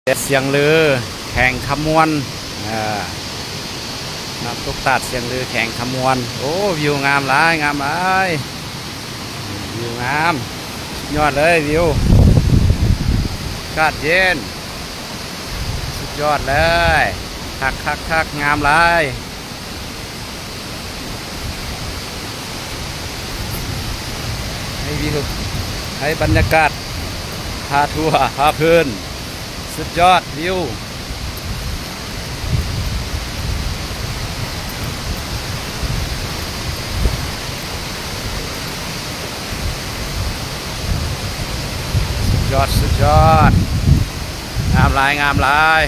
ແດດຊຽງເລີ ແຂວງຄຳມ່ວນ ເອີ ນ້ຳຕົກຕາດຊຽງເລີ ແຂວງຄຳມ່ວນ. ໂອ້ ວິວງາມຫຼາຍ ງາມຫຼາຍ ວິວງາມ ສຸດຍອດເລີຍ ວິວ ອາກາດເຢັນ ສຸດຍອດເລີຍ ຄັກໆໆ ງາມຫຼາຍ. ໃຫ້ວິວ ໃຫ້ບັນຍາກາດ ພາທົວ ພາເພີນ ສຸດຍອດວິວ ສຸດຍອດ ສຸດຍອດ ງາມຫຼາຍ ງາມຫຼາຍ.